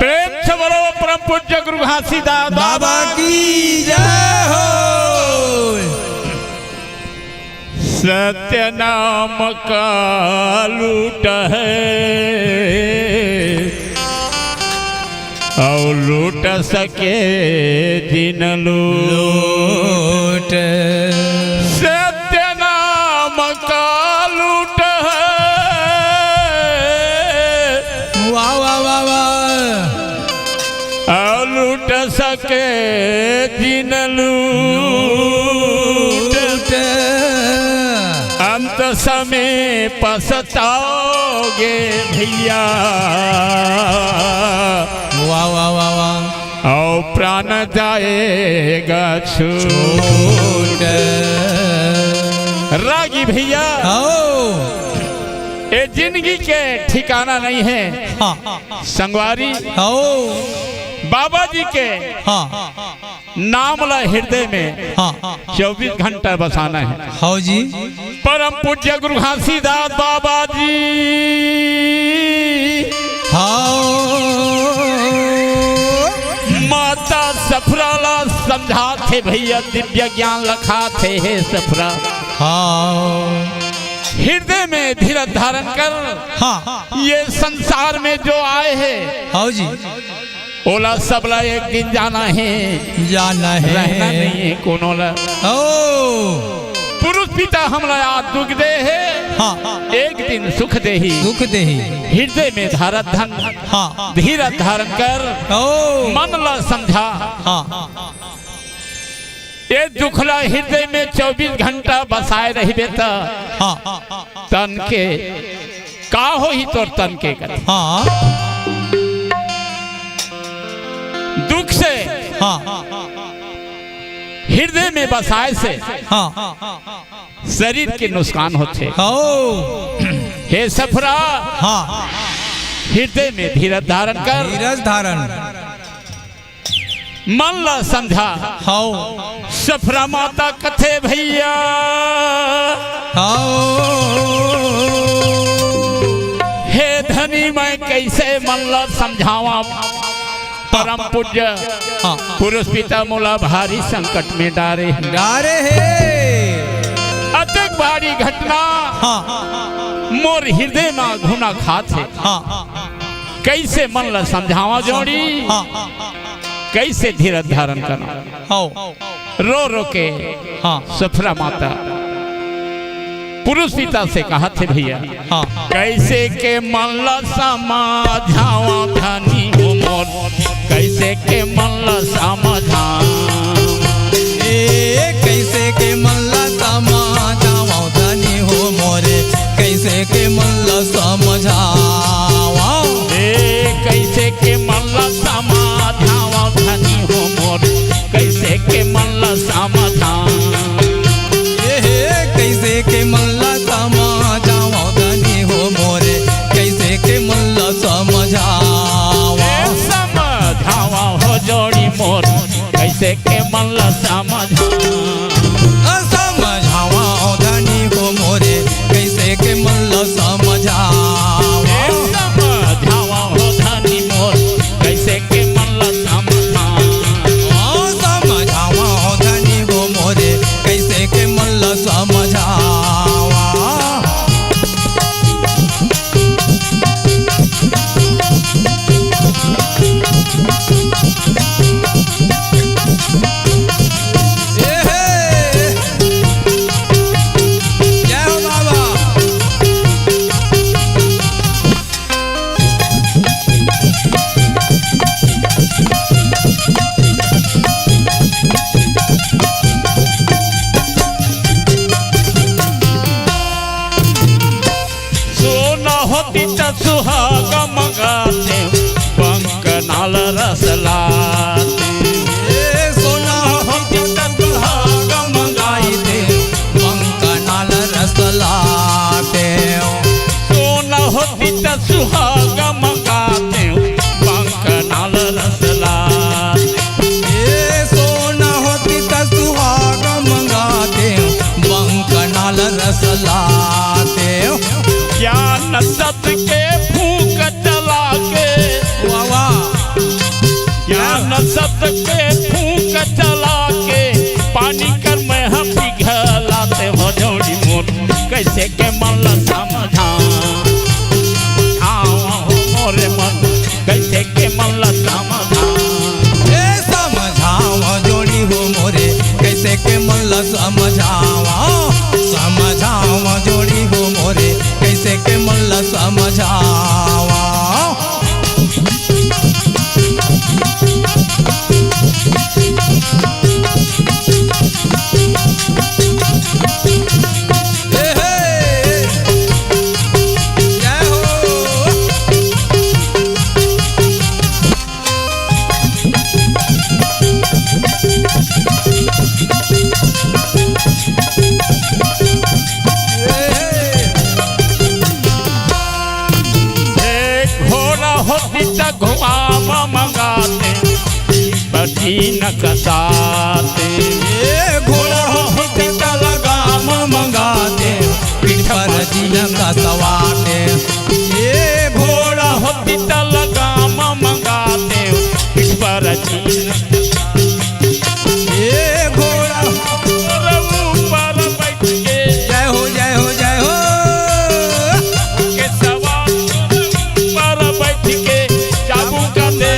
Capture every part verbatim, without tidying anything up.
प्रेम से बोलो परम पूज्य गुरु घासीदास बाबा की जय हो। सत्य नाम का लूट है, अउ लूट सके जिन लूट। लूट। सत्य नाम का लूट है। वाह, वाह, वाह, वाह। अउ लूट सके जिन लूट। लूट। अंत समय पछताओगे भैया। वाह, वाह, वाह, वाह। अउ प्राण जाएगा छूट। छूट। रागी भैया, आओ। ए जिंदगी के ठिकाना नहीं है। हाँ। संगवारी, आओ। बाबा जी के हाँ। नाम ला हृदय में हाँ। चौबीस घंटा बसाना है। हव जी। परम पूज्य गुरु घासीदास बाबा जी। हव। माता सफरा ला समझाथे भैया, दिव्य ज्ञान लखाथे, हे सफरा। हव। हृदय में धीरज धारण कर। हाँ। ये संसार में जो आए हैं, हव जी। ओला सबला एक दिन जाना है, जाना है। रहना नहीं है कोनो ला। ओ। पुरुष पिता हमला आज दुख दे है, हाँ। एक दिन सुख देही। सुख देही। हृदय में धारत धन, हाँ। धीरज धारण कर, ओ। मन ला समझा। हाँ। ये दुख ला हृदय में चौबीस घंटा बसाए रहिबे त हाँ। तन के का होही तोर तन के कथे। हाँ। दुख से हाँ। हृदय में बसाए से हाँ। शरीर के नुकसान होथे। हो। हे सफरा, हाँ। हृदय में धीरज धारण कर। धीरज धारण। मन ला समझा। हव। सफरा माता कथे भैया। हव। हे धनी, मैं कैसे मन ला समझावा? परम पूज्य हाँ। पुरुष पिता मोला भारी संकट में डारे हे। डारे हे। अतेक भारी घटना हाँ। मोर हृदय में घुना खात हे। हाँ। कैसे मन ला समझावा जोड़ी? हाँ। कैसे धीरज धारण करना? हव। रो रो के हाँ। सफरा माता पुरुष पिता से कहत हे भैया। हाँ। कैसे के मन ला समझावा धनी हो मोर, कैसे के मन ला समझावा। ए, कैसे के मन ला समझावा धनी हो मोरे, कैसे के मन ला समझावा। ए, कैसे के मन ला समझावा धनी हो मोर, कैसे के मन ला समझावा। ए, कैसे के मन ला समझावा धनी हो मोरे, कैसे के मन ला समझावा। ए, समझावा हो जोड़ी मोर, कैसे के मन ला समझावा। समझावा ओ धनी हो मोरे, कैसे के मन ला समझावा। ए, समझावा हो धनी मोर, कैसे के मन ला समझावा। ओ समझावा ओ धनी हो मोरे, कैसे के मन ला समझावा। मंगातेंव, बंकनाल रस लातेंव। ए सोना होतिस त सुहाग मंगातेंव, बंकनाल रस लातेंव। सोना होतिस त सुहाग मंगातेंव, बंकनाल रस लातेंव। ए सोना होतिस त सुहाग मंगातेंव, बंकनाल रस लातेंव। ज्ञान शब्द के फूंक चला के, वाह, वाह। ज्ञान शब्द के फूंक चला के, पानी कर मैं ह पिघलातेंव जोड़ी मोर, कइसे के मन ला समझावंव। आओ हो मोरे मन, कइसे के मन ला समझावंव। ए समझावंव जोड़ी हो मोरे, कइसे के मन ला समझावंव। समझावंव जोड़ी हो मोरे, कइसे के मन ला समझावंव। ए हे, जय हो। ए हे। ए घोड़ा होतिस त घुमावंव मंगातेंव, बटीन कसातेंव। ए घोड़ा होतिस त लगावंव मंगातेंव, पीठ पर जीन कसवातेंव। ए घोड़ा होतिस त लगावंव मंगातेंव, पीठ पर जीन। ए घोड़ा तोर ऊपर बइठ के। जय हो, जय हो, जय हो। के सवार तोर ऊपर बइठ के, चाबुक दे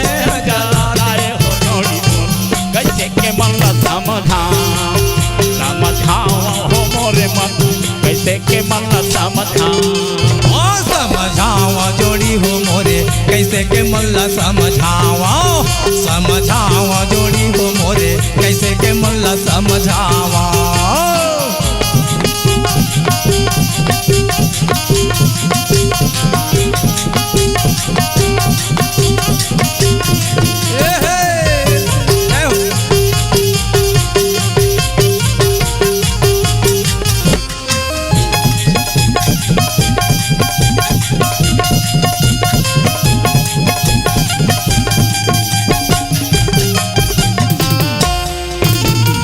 जलाए हो जोड़ी मोर, कइसे के मन ला समझावंव। समझावंव हो मोरे मन, कइसे के मन ला समझावंव। ओ समझावंव जोड़ी हो मोरे, कइसे के मन ला समझावंव। समझावंव जोड़ी हो मोरे, कइसे के मन ला समझावंव। ए हे, जय हो।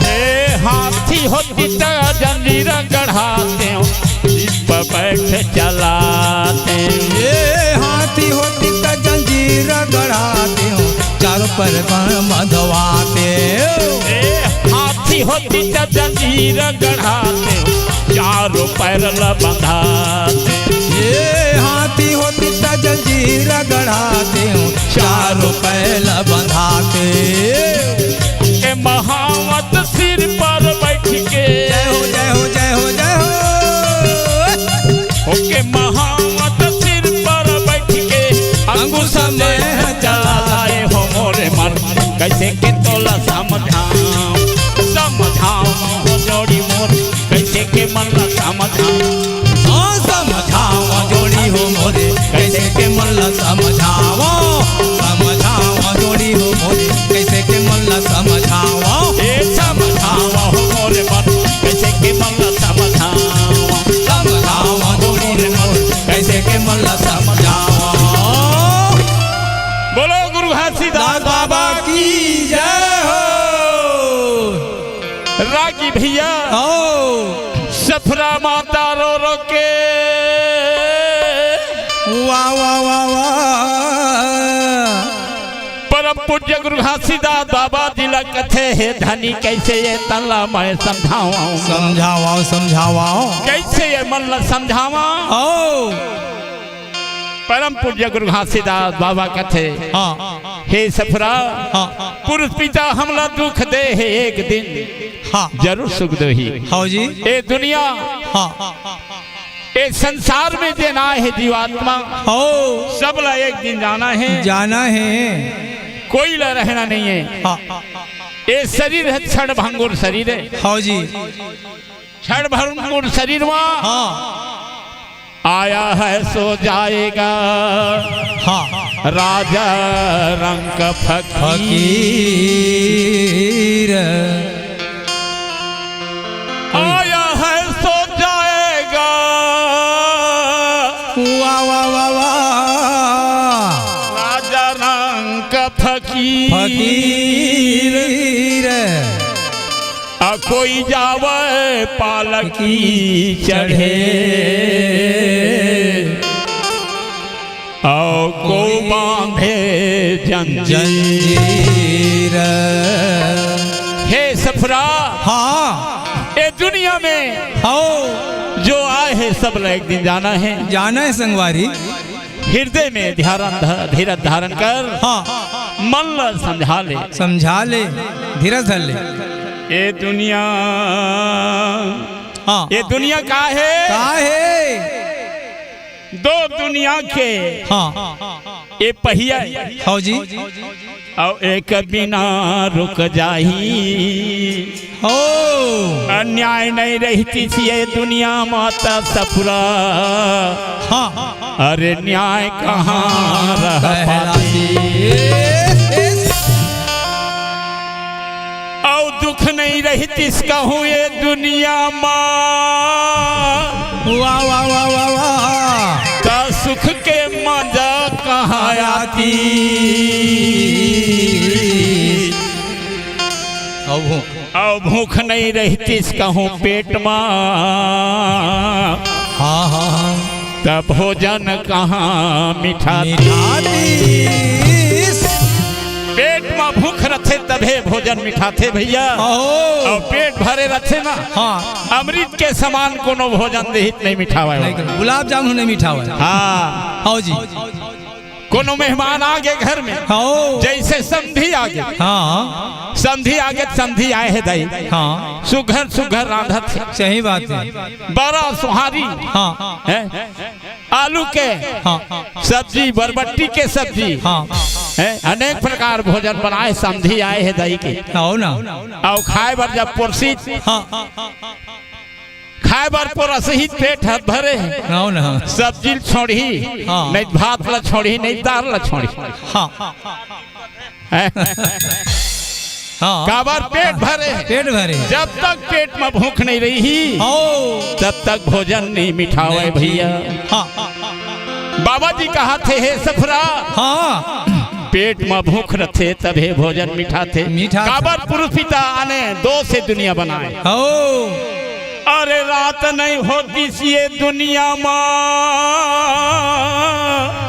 ए हाथी होतिस त जंजीर गढ़ातेंव, जीप बइठ चलातेंव। ए हाथी होतिस त जंजीर गढ़ातेंव, चारों पैर बंधवातेंव। ए हाथी होतिस त जंजीर गढ़ातेंव, चारों पैर ल बंधातेंव। ए हाथी होतिस त जंजीर गढ़ातेंव, चारों पैर ल बंधातेंव। के महावत सिर पर बइठ के। जय हो, जय हो, जय हो, जय हो। ओके महावत सिर पर बइठ के, अंकुश में चलाए हो मोरे मन, कइसे के तोला समझावंव। समझावंव हो जोड़ी मोर, कइसे के मन ला समझावंव। हाँ, समझावंव जोड़ी हो मोरे, कइसे के मन ला समझावंव। समझावंव जोड़ी हो मोरे, कइसे के मन ला समझावंव। ए समझावंव हो मोरे मन, कइसे के मन ला समझावंव। समझावंव जोड़ी हो मोरे, कइसे के मन ला समझावंव। बोलो गुरु घासीदास बाबा की जय हो। रागी भैया। आओ। सफरा माता रो रो के। वाह, वाह, वाह, वाह। परम पूज्य गुरु घासीदास बाबा जी ला कथे, हे धनी, कइसे ये तन ला मैं समझावंव? समझावंव, समझावंव। कइसे ये मन ला समझावंव? आओ। परम पूज्य गुरु घासीदास बाबा कथे, हाँ। हे सफरा, हाँ। पुरुष पिता हमला दुख दे हे एक दिन, हाँ। जरूर सुख दोही। हाँ जी। ए दुनिया, हाँ। ए संसार में जेन आए हे जीवात्मा, हाँ। सबला एक दिन जाना हे। जाना हे। कोई ला रहना नहीं हे। हाँ। ए शरीर हे क्षण भंगुर शरीर हे। हाँ जी। क्षण भंगुर शरीर मा हाँ। आया है सो जाएगा। हाँ। राजा रंक फकीर। फकीर। आया है सो जाएगा। वाह, वाह, वाह, वाह। राजा रंक फकीर। फकीर। आ कोई जावे पालकी चढ़े, और को बांधे जंजीर। जंजीर। हे सफरा, हाँ। ये दुनिया में हो। जो आए है, सब ला एक दिन जाना है। जाना है संगवारी। हृदय में ध्यान ध-, धीरज धारण कर। हाँ। मन ला समझा ले। समझा ले, धीरज धर ले। ये दुनिया, हाँ। ये दुनिया का है? का है? दो दुनिया के हाँ। ये पहिया है। हाँ जी। अउ एक बिना रुक जाही। हो। अन्याय नहीं रहतिस ये दुनिया माता सफरा। हाँ। अरे न्याय कहाँ रह पाती। अउ दुख नहीं रहतिस कहूँ ये दुनिया मा। वाह, वाह, वाह, वाह, वाह। त सुख के मजा कहाँ आती। अउ भूख। अउ भूख नहीं रहतिस कहूँ पेट मा। हाँ, हाँ, हाँ। त भोजन कहाँ मिठाती। मिठातीस। पेट मा भूख रथे तभे भोजन मिठाथे भैया। अहो। अउ पेट भरे रथे ना। हाँ। अमृत के समान कोनो भोजन देही त नहीं मिठावय। नहीं, गुलाब जामुन नहीं मिठावय। हाँ। हाँ जी। कोनो मेहमान आगे घर में, हाँ। जैसे समधी आगे। हाँ। समधी आगे, समधी आए हे दाई। हाँ। सुघर सुघर रांधत हे। सही बात है। बड़ा सोहारी। हाँ। हैं? आलू के हाँ। सब्जी, बरबट्टी के सब्जी। हाँ। हैं? अनेक प्रकार भोजन बनाए, समधी आए हे दाई के। हाँ ना। अउ खाए बर जब पोरसी, हाँ। खाए बर पोरसही पेट ह भरे हे। हाँ ना। सब्जी ल छोड़ही, हाँ। नहीं भात ला छोड़ही, नहीं दाल ला छोड़ही। हाँ। हैं? हाँ। काबर पेट भरे हे। पेट भरे हे। जब तक पेट में भूख नहीं रही, हाँ। तब तक भोजन नहीं मिठावय नहीं। भैया। हाँ। बाबा जी कहाथे हे सफरा। हाँ। पेट म भूख रथे तभे भोजन मिठाथे। मिठाथे। काबर पुरुष पिता आने दो से दुनिया बनाए। हो। अरे रात नहीं होतिस ये दुनिया मा।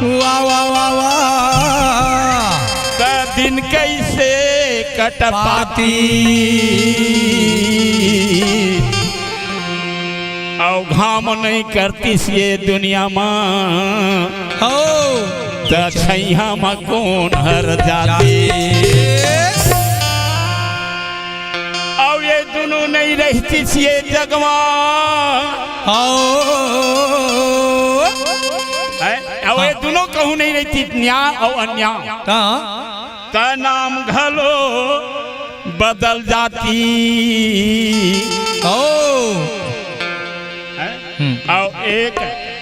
वाह, वाह, वाह, वाह। त दिन कैसे कट पाती। अउ घाम नहीं करतिस ये दुनिया मा। हो। त छैया म कोन हर जाती। अउ ये दुनों नहीं रहतिस ये जग मा। हो। हैं? अउ ये हाँ। दुनों कहूँ नहीं रहतिस न्याय अउ अन्याय। हाँ। त नाम घलो बदल जाती। ओ। हैं? हम्म। अउ एक,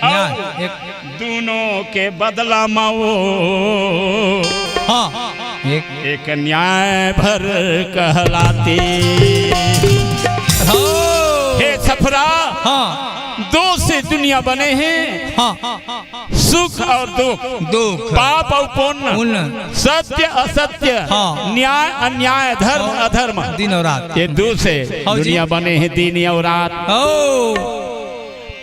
न्याय, अउ एक। दुनों के बदला मा वो हाँ, एक। एक न्याय भर कहलाती। हो। हे सफरा, हाँ। दो से दुनिया बने हे। हाँ। सुख अउ दुख, दुख। पाप अउ पुण्य, पुण्य। सत्य असत्य, हाँ। न्याय अन्याय, धर्म हाँ। अधर्म, दिन अउ रात। ये दो से हाँ जी। दुनिया बने हे, दिन अउ रात। हो।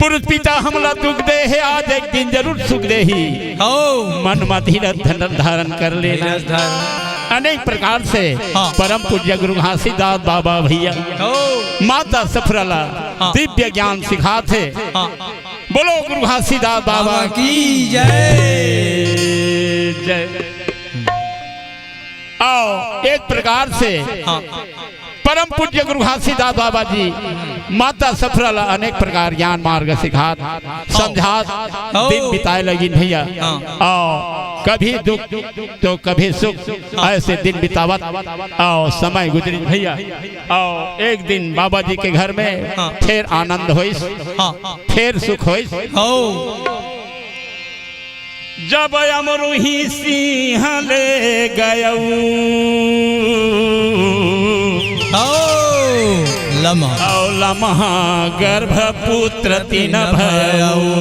पुरुष पिता हमला दुख दे हे, आज एक दिन जरूर सुख देही। हो। मन म धीरज धन धारण कर लेना। धीरज धारण। अनेक प्रकार से हाँ। परम पूज्य गुरु घासीदास बाबा भैया हो। माता सफरा ला हाँ। दिव्य ज्ञान सिखाथे। हाँ। बोलो गुरु घासीदास बाबा बाबा की जय। जय। अउ एक प्रकार से हाँ। परम पूज्य गुरु घासीदास बाबा जी माता सफरा ला अनेक प्रकार ज्ञान मार्ग सिखात, समझात, हाँ। दिन बिताए लगिन भैया। हाँ। अउ कभी दुख तो कभी सुख, ऐसे दिन बितावत अउ समय गुजरिस भैया। अउ एक दिन बाबा जी के घर में हाँ। फेर आनंद होइस, हाँ। फेर सुख होइस। हो। जब अमरुही सिंह ले गयऊ। ओ, लम्हा। औ लम्हा गर्भ पुत्र तिन भयऊ।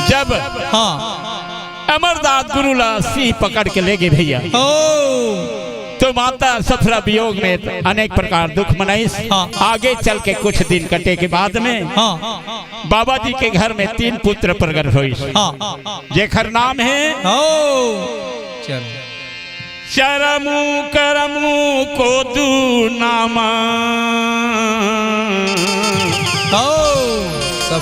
जब हाँ। अमरदास गुरु ला सिंह पकड़ के ले गे भैया। ओ। तो माता सफरा वियोग में अनेक प्रकार दुख मनाइस। हाँ। आगे चल के कुछ दिन कटे के बाद में हाँ। बाबा जी के घर में तीन पुत्र प्रगट होइस। हाँ। जेकर नाम हे हो। चल। चरमू करमू कोदू नामा। हो। सब।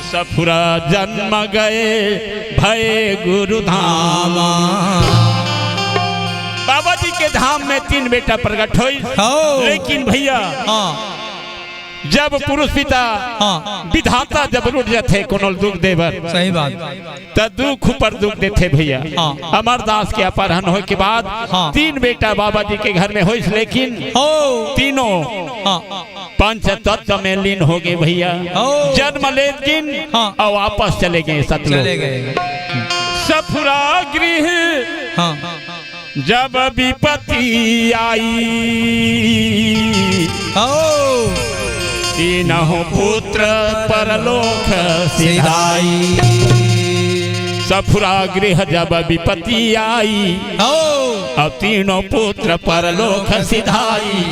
सफुरा जन्म गए भय गुरु धामा। बाबा जी के धाम में तीन बेटा प्रगट होइस। हो। लेकिन भैया, हाँ। जब पुरुष पिता, हाँ। विधाता जब रूठ जाथे कोनो ल दुख दे बर, सही बात। त दुख ऊपर दुख देथे भैया। हाँ। अमरदास के अपहरण होय के बाद हाँ। तीन बेटा बाबा जी के घर में होइस, लेकिन हो। तीनों हाँ। पंच तत्व में लीन हो गए भैया। हो। जन्म लेत गिन हाँ। अउ वापस चले गए सतलोक। चले गए। सफुरा गृह हाँ। जब विपत्ति आई। हो। तीनों पुत्र परलोक सिधाई। सफुरा गृह जब विपत्ति आई। हो। अब तीनों पुत्र परलोक सिधाई।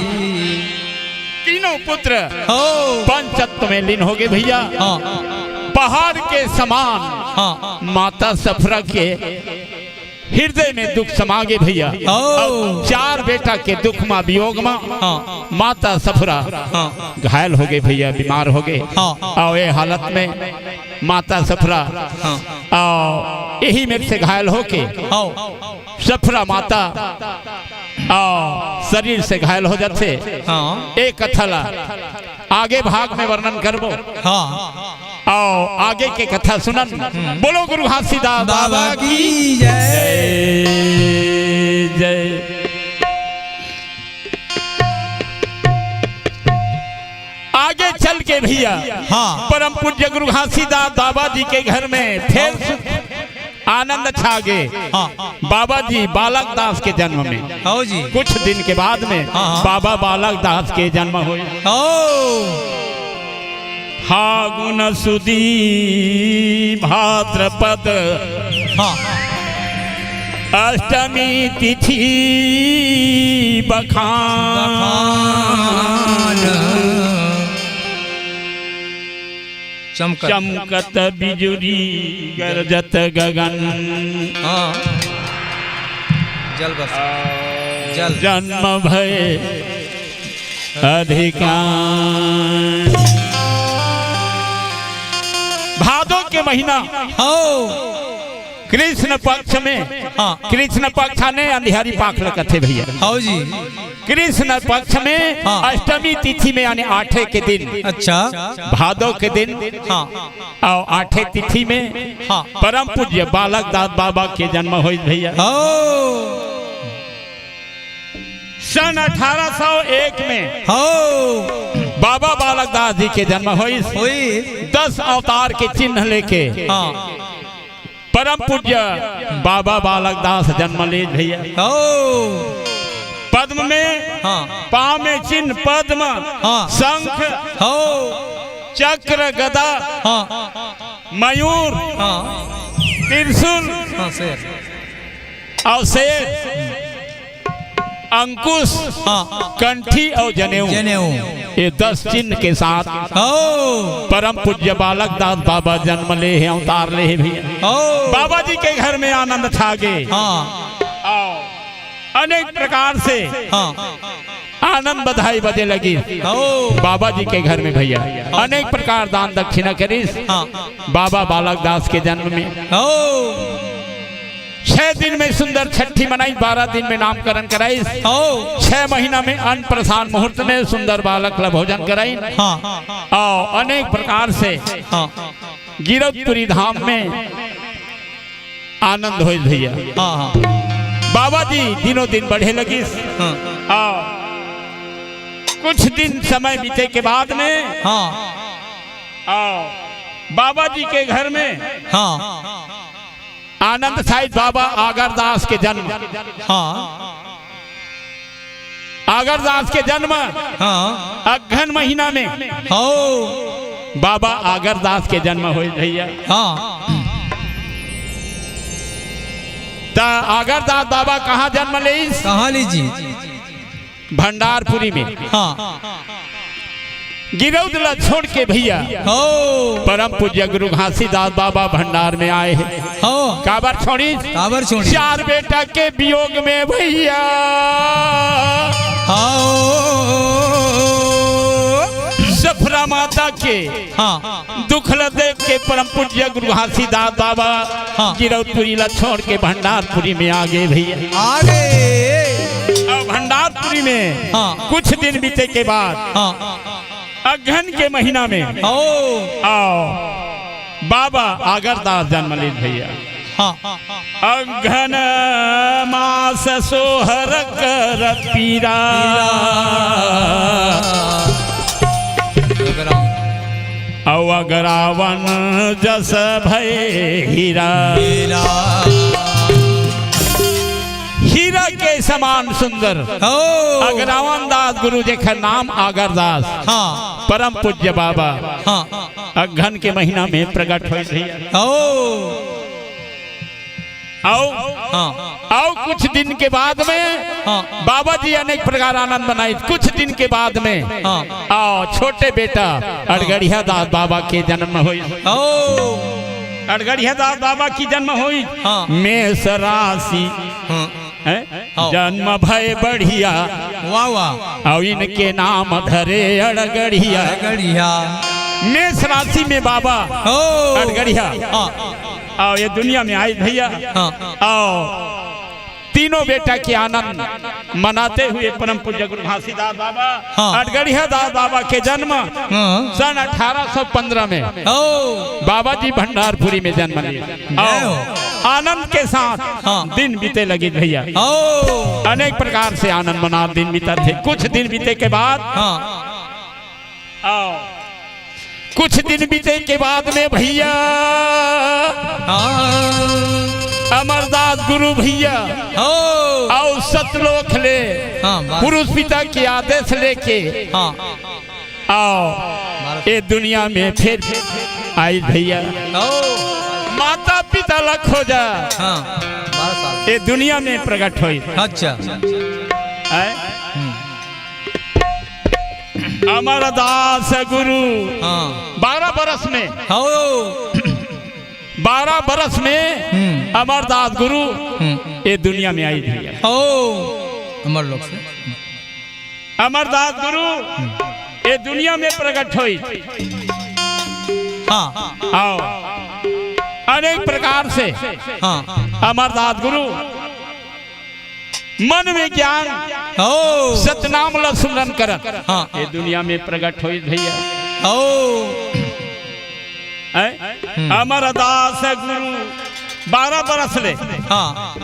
तीनों पुत्र हो। पंचतत्व में लीन हो गए भैया। हाँ। पहाड़ के समान हाँ। माता सफरा के हृदय में दुख समा गे भैया। ओ। अब चार बेटा के दुख मा वियोग मा हाँ। माता सफरा हाँ। घायल हो गए भैया, बीमार हो गए। हाँ। अउ ये हालत में माता सफरा हाँ। अउ यही मेर से घायल होके हाँ। सफरा माता अउ शरीर से घायल हो जाथे। हाँ। एक कथा ला आगे भाग में वर्णन करबो। हाँ। अउ आगे के कथा सुनन। बोलो गुरु घासीदास बाबा बाबा की की जय। जय। जय। आगे चल के भैया हाँ। परम पूज्य गुरु घासीदास बाबा जी के घर में फेर हाँ। सुख आनंद छा गे। हाँ। बाबा जी बालक दास के जन्म में। हो जी। कुछ दिन के बाद में हाँ, हाँ। बाबा बालक दास के जन्म होय। हो। फागुन सुदी भाद्रपद हाँ। अष्टमी तिथि बखान। बखान। चमकत। चमकत बिजुरी गरजत गगन। हाँ। जल बरसा। जल। जन्म भय अधिकान। भादो के महीना। हो। कृष्ण पक्ष में, हाँ। कृष्ण पक्ष ने अंधियारी पाख ल कथे भैया। हव जी। कृष्ण पक्ष में हाँ। अष्टमी तिथि में यानी आठे के दिन, अच्छा। भादो के दिन हाँ। अउ आठे तिथि में हाँ। परम पूज्य बालक दास बाबा के जन्म होइस भैया। हव। सन अठारह सौ एक में हव। बाबा बालक दास जी के जन्म होइस। होइस। दस अवतार के चिन्ह लेके हाँ। परम पूज्य बाबा बालक दास जन्म लीस भैया। हो। पद्म में हाँ। पाँव में चिन्ह पद्म, हाँ। शंख, हो। चक्र, गदा, हाँ। मयूर, हाँ। त्रिशूल हाँ, शेर। अउ शेर। अंकुश, हाँ। कंठी अउ जनेऊ। जनेऊ। ये दस चिन्ह के साथ हो। परम पूज्य बालक दास बाबा जन्म ले हे, अवतार ले हे भैया। हो। बाबा जी के घर में आनंद छा गे। हाँ। अउ अनेक प्रकार से हाँ। आनंद बधाई बजे लगी। हो। बाबा जी के घर में भैया हाँ। अनेक प्रकार दान दक्षिणा करिस। हाँ। बाबा बालक दास के जन्म में। हो। छह दिन में सुंदर छठी मनाई, बारह दिन में नामकरण कराई। हो। छह महीना में अन्न प्रसाद मुहूर्त में सुंदर बालक ला भोजन कराई। हाँ। अउ अनेक प्रकार से हाँ। गिरौदपुरी धाम में आनंद होइस भैया। हाँ, हाँ। बाबा जी दिनों दिन बढ़े लगिस। हाँ। अउ कुछ दिन समय बीते के बाद में, हाँ। अउ बाबा जी के घर में, हाँ। आनंद साहिब बाबा आगरदास के जन्म। हाँ। आगरदास के जन्म, हाँ। अगहन महीना में, हाँ। बाबा आगरदास के जन्म होइस भैया। हाँ। त आगरदास बाबा कहाँ जन्म लेइस? कहाँ लीस जी? भंडारपुरी में। हाँ। गिरौद ला छोड़ के भैया, हो। परम पूज्य गुरु घासीदास बाबा भंडार में आए हे। हो। काबर छोड़िस? काबर छोड़िस? चार बेटा के वियोग में भैया, हो। सफरा माता के, हाँ। दुख ल देख के परम पूज्य गुरु घासीदास बाबा, हाँ। गिरौदपुरी ला छोड़ के भंडारपुरी में आ गए भैया। आ गए। अउ भंडारपुरी में, हाँ। कुछ दिन बीते के बाद, हाँ। अगहन के महीना में, हो। अउ बाबा आगरदास जन्म लीस भैया। हाँ। अगहन मास सोहर कर पीरा, अगरावन जस भय हीरा। हीरा के समान सुंदर, हो। अगरावन दास गुरु, जेकर नाम आगरदास, हाँ। परम पूज्य बाबा, हाँ। अगहन के महीना में प्रगट होइस भैया। हो। अउ, हाँ। अउ कुछ दिन के बाद में, हाँ। बाबा जी अनेक प्रकार आनंद मनाइस। कुछ दिन के बाद में, हाँ। अउ छोटे बेटा, हाँ। अड़गड़िया दास बाबा के जन्म होइस। हो। अड़गड़िया दास बाबा की जन्म होइस। हाँ। मेष राशि, हाँ। हैं? हाँ। जन्म भय बढ़िया। वाह, वाह। अउ इनके नाम धरे अड़गड़िया। अड़गड़िया। मेष राशि में बाबा, हो। अड़गड़िया। हाँ। अउ ये दुनिया में आइस भैया। हाँ। अउ तीनों बेटा के आनंद मनाते हुए परम पूज्य गुरु घासीदास बाबा, हाँ। अड़गड़िया दास बाबा के जन्म, हाँ। सन अठारह सौ पंद्रह में, हो। बाबा जी भंडारपुरी में जन्म लिए। जय हो। अउ आनंद के साथ, हाँ। दिन बीते लगिस भैया। हो। अनेक प्रकार से आनंद मना दिन बीतथे। कुछ दिन बीते के बाद, हाँ। अउ कुछ दिन बीते के बाद में भैया, हाँ। अमरदास गुरु भैया, हो। अउ सतलोक ले, हाँ, बस। पुरुष पिता के आदेश लेके, हाँ। अउ ये दुनिया में फिर आइस भैया। हो। माता पिता ला खोजा। हाँ, बारह साल। ये दुनिया में प्रगट होइस। अच्छा। हैं? हम्म। अमरदास गुरु, हाँ। बारह बरस में, हो। बारह बरस में, हम्म। अमरदास गुरु, हम्म। ये दुनिया में आइस भैया। हो। अमर लोक से। अमरदास गुरु, हम्म। ये दुनिया में प्रगट होइस। हाँ। अउ अनेक प्रकार से, हाँ। अमरदास गुरु मन में ज्ञान, हो। सतनाम ला सुमरन करत, हाँ। ये दुनिया में प्रगट होइस भैया। हो। हैं? हम्म। अमरदास गुरु बारह बरस ले, हाँ।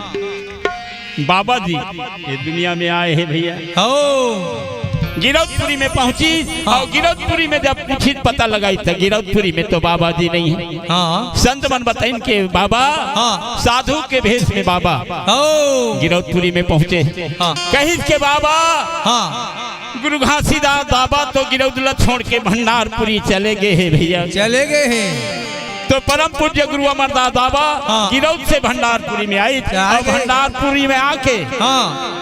बाबा जी ये दुनिया में आए हे भैया। हो। गिरौदपुरी में पहुंचिस, हाँ। अउ गिरौदपुरी में जब पूछिस, पता लगाइस त गिरौदपुरी में तो बाबा जी नहीं हे। हाँ। संत मन बताइन के बाबा, हाँ। साधु के भेष में बाबा, हो। गिरौदपुरी में पहुंचे। हाँ। कहिस के बाबा, हाँ। गुरु घासीदास बाबा तो गिरौद ला छोड़ के भंडारपुरी चले गए हे भैया। चले गए हे। तो परम पूज्य गुरु अमरदास बाबा, हाँ। गिरौद से भंडारपुरी में आइस, अउ भंडारपुरी में आके, हाँ।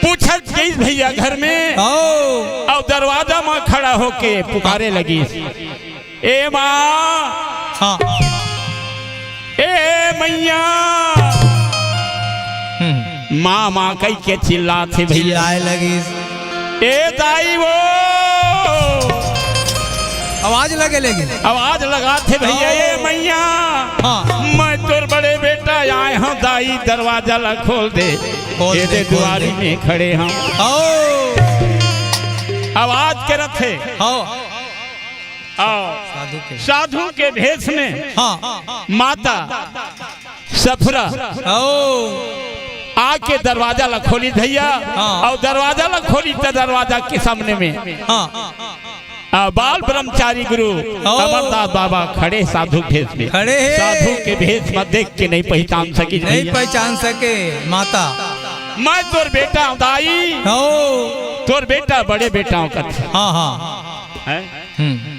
पूछत गइस भैया घर में, हो। अउ दरवाजा म खड़ा होके पुकारे लगिस, ए माँ, हाँ। ए मैया, हम्म। माँ, माँ कहि के चिल्लाथे भैया। चिल्लाए लगिस। ए दाई वो। आवाज लगे लगिस। आवाज लगाथे भैया, हाँ। ए मैया। हाँ। मैं तोर बड़े बेटा आए हंव दाई, दरवाजा ला खोल दे। खोल ए दे, दे खोल दुआरी दे। में खड़े हंव। आओ। आवाज करथे। हाँ। अउ साधु के। साधु के भेष में, हाँ। माता सफरा। ओ। आके दरवाजा ला खोली भैया। हाँ। अउ दरवाजा ला खोली त दरवाजा के सामने में हाँ। आ, बाल ब्रह्मचारी गुरु ओ। अमरदास बाबा खड़े साधु भेष में। खड़े हे। साधु के भेष में देख के नहीं पहचान सकी नहीं भैया। पहचान सके माता। मैं तोर बेटा हूँ दाई। ओ। तोर बेटा बड़े बेटा हूँ कथे। हाँ, हाँ। हैं? हम्म।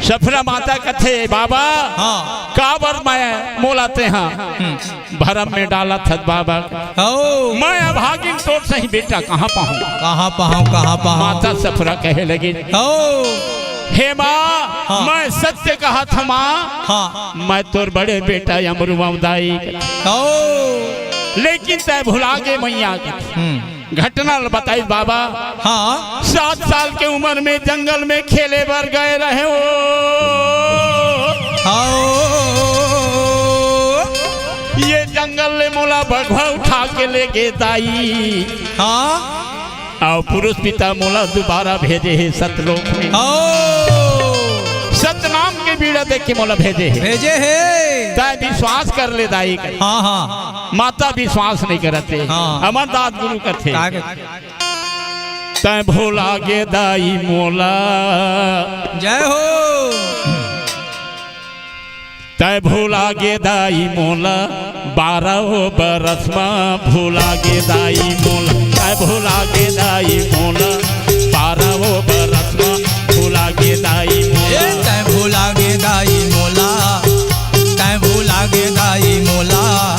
सफरा माता कथे, "बाबा, हाँ। काबर मैं मोला तेहा हम्म। भरम में डालत हस बाबा? ओ। मैं अभागिन तोर सही बेटा कहाँ पाहूँ?" कहाँ पाहूँ, कहाँ पाहूँ? माता सफरा कहे लगी, ओ। "हे माँ, हाँ। मैं सत्य कहत हँव माँ, हाँ। मैं तोर बड़े बेटा अमरुआ दाई।" ओ। "लेकिन तैं भुला गे मैया।" हम्म। घटना ल बताइस बाबा। हाँ। सात साल के उमर में जंगल में खेले बर गए रहेंव। हाँ। ये जंगल ले मोला बघवा उठा के ले गे दाई। हाँ। अउ पुरुष पिता मोला दुबारा भेजे हे सतलोक में। हाँ। सतनाम के बीड़ा देके मोला भेजे हे। भेजे हे। तैं विश्वास कर ले दाई। हाँ, हाँ। माता विश्वास नहीं करत हे। हाँ। अमरदास गुरु कथे। का कथे? "तैं भुला गे दाई मोला।" जय हो। "तैं भुला गे दाई मोला, बारह बरस म भुला गे दाई मोला। तैं भुला गे दाई मोला, बारह बरस म भुला गे दाई मोला।" ए, तैं भुला गे दाई मोला, तैं भुला गे दाई मोला,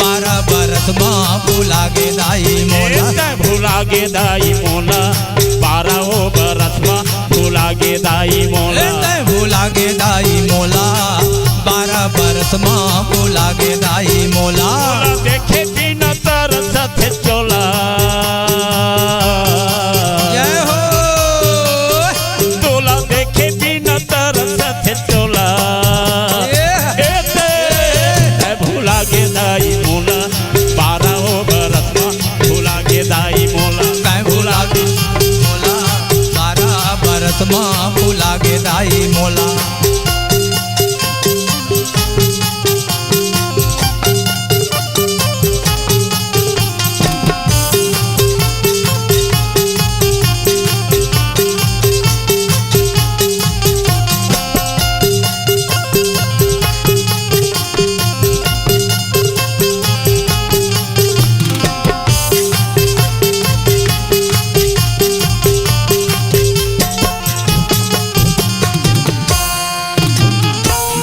बारह बरस म भुला गे दाई ए, मोला। तैं भुला गे दाई मोला, बारह बरस म भुला गे दाई ए, मोला। तैं भुला गे दाई मोला, बारह बरस म भुला गे दाई मोला। मोला देखे बिना तरसथे चोला। जय हो। तोला देखे बिना तरसथे चोला। ए। ए ते, ए भुला गे दाई मोला, बारह बरस म भुला गे दाई मोला। तैं भुला गे मोला, बारह बरस म भुला गे दाई मोला।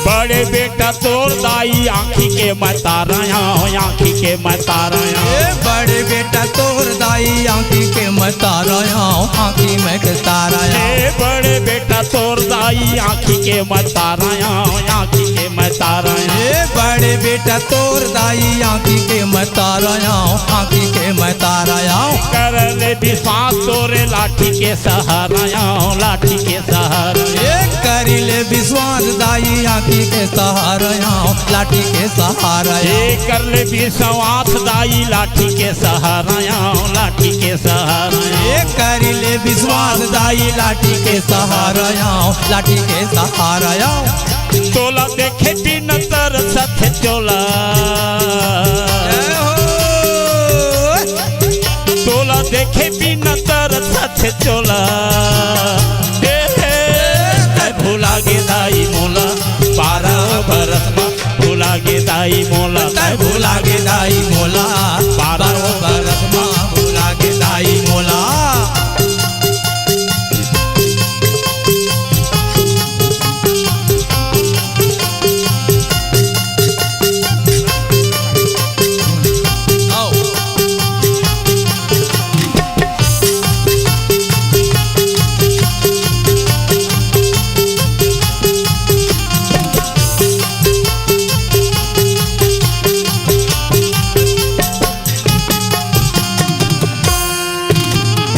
बड़े बेटा तोर दाई आँखी के मैं तारा आँव, आँखी के मैं तारा आँव। ए बड़े बेटा तोर दाई आँखी के मैं तारा आँव, आँखी में के तारा आँव। ए बड़े बेटा तोर दाई आँखी के मैं तारा आँव, आँखी के मैं तारा आँव। ए बड़े बेटा तोर दाई आँखी के मैं तारा आँव, आँखी के मैं तारा आँव। कर ले विश्वास तोरे लाठी के सहारा आँव, लाठी के सहारा। ए करी ले विश्वास दाई आँखी के सहारा आँव, लाठी के सहारा आँव। ए कर ले विश्वास दाई लाठी के सहारा आँव, लाठी के सहारा। ए करी ले विश्वास दाई लाठी के सहारा आँव, लाठी के सहारा आँव। तोला देखे बिना तरसथे चोला। जय हो। तोला देखे बिना तरसथे चोला। ए, ए, तैं भुला गे दाई मोला, बारह बरस म भुला गे दाई मोला। तैं भुला गे दाई मोला, बारह बरस म भुला गे दाई मोला।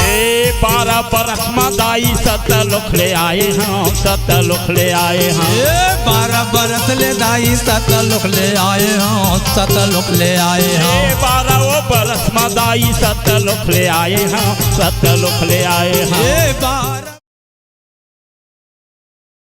ए बारह बरस म दाई सतलोक ले आए हँव, सतलोक ले आए हँव। ए बारह बरस ले दाई सतलोक ले आए हँव, सतलोक ले आए हँव। ए बारह ओ बरस म दाई सतलोक ले आए हँव, सतलोक ले आए हँव। ए बारह